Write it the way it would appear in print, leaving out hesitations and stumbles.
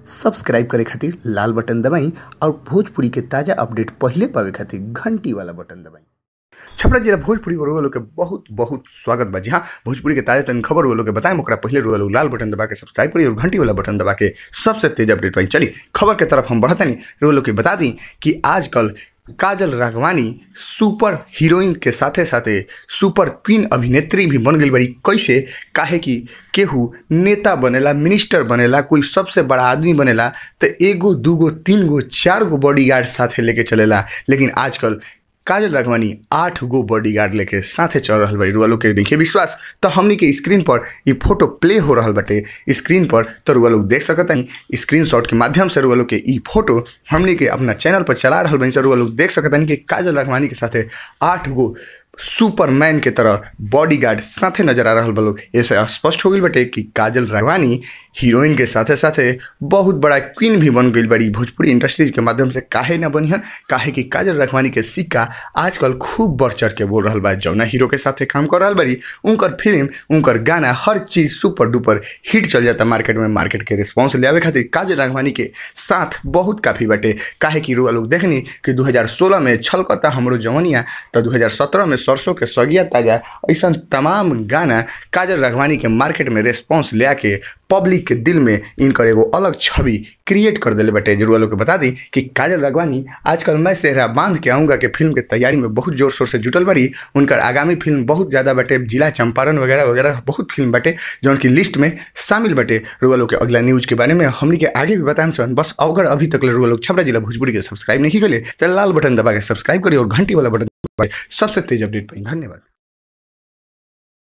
Subscribe करे खातिर लाल button दबाई और भोजपुरी के ताज़ा अपडेट पहिले पावे खातिर घंटी वाला बटन दबाई। छपरा जिला भोजपुरी पर लोग के बहुत बहुत स्वागत बा। जी हाँ, भोजपुरी के ताजा तन खबर लोग के बताएं, ओकरा पहले लोग लाल बटन दबा के सब्सक्राइब करी और घंटी वाला बटन दबा के सबसे तेज अपडेट पाई। चली खबर के तरफ हम बढ़ते नहीं, लोग के बता दी कि आजकल काजल राघवानी सुपर हीरोइन के साथे साथे सुपर क्वीन अभिनेत्री भी बन गई बड़ी। कैसे? काहे कि केहू नेता बनेला, मिनिस्टर बनेला, कोई सबसे बड़ा आदमी बनेला तो एगो दूगो तीन गो चार गो बॉडीगार्ड साथे लेके चलेला, लेकिन आजकल काजल राघवानी 8 गो बॉडीगार्ड लेके साथे चल रहा बड़ी। रुआ लोग के देखिए विश्वास तो हमनी के स्क्रीन पर ये फोटो प्ले हो रहा बटे स्क्रीन पर, तो रुआ लोग देख सकत हैं। स्क्रीनशॉट के माध्यम से रुआ लोग के ई फोटो हमनी के अपना चैनल पर चला रहा बनी। रुआ लोग देख सकत हैं कि काजल राघवानी के साथे 8 गो सुपरमैन के तरह बॉडीगार्ड साथे नजर आ रहा बा लोग। ऐसे स्पष्ट हो गई बटे कि काजल राघवानी हीरोइन के साथे साथे बहुत बड़ा क्वीन भी बन गई बड़ी भोजपुरी इंडस्ट्रीज के माध्यम से। काहे ना बनिहन, काहे कि काजल राघवानी के सिक्का आजकल खूब बढ़ चढ़ के बोल रहा बा। जौना हीरो के साथे काम कर रहा बड़ी, उनकर फिल्म उनकर गाना हर चीज़ सुपर डुपर हिट चल जाता मार्केट में। मार्केट के रिस्पॉन्स ले आवे खातिर काजल राघवानी के साथ बहुत काफ़ी बटे। काहे कि रुआ लोग देखनी कि 2016 में छलकता हमरो जवनिया, तो 2017 में सरसों के सगिया ताजा, ऐसा तमाम गाना काजल राघवानी के मार्केट में रिस्पॉन्स ले आके पब्लिक के दिल में इनकर एगो अलग छवि क्रिएट कर दिले बटे। जरूर लोग के बता दी कि काजल राघवानी आजकल मैं सेहरा बांध के आऊँगा के फिल्म के तैयारी में बहुत जोर शोर से जुटल बड़ी। उनकर आगामी फिल्म बहुत ज़्यादा बटे, जिला चंपारण वगैरह वगैरह बहुत फिल्म बटे जो उनकी लिस्ट में शामिल बटे। रुआ लोग के अगला न्यूज़ के बारे में हमनी के आगे भी बताएं सन। बस अगर अभी तक रुआ लोग छपरा जिला भोजपुरी के सब्सक्राइब नहीं करे तो लाल बटन दबा के सब्सक्राइब करी और घंटी वाला बटन सबसे तेज अपडेट पाई। धन्यवाद।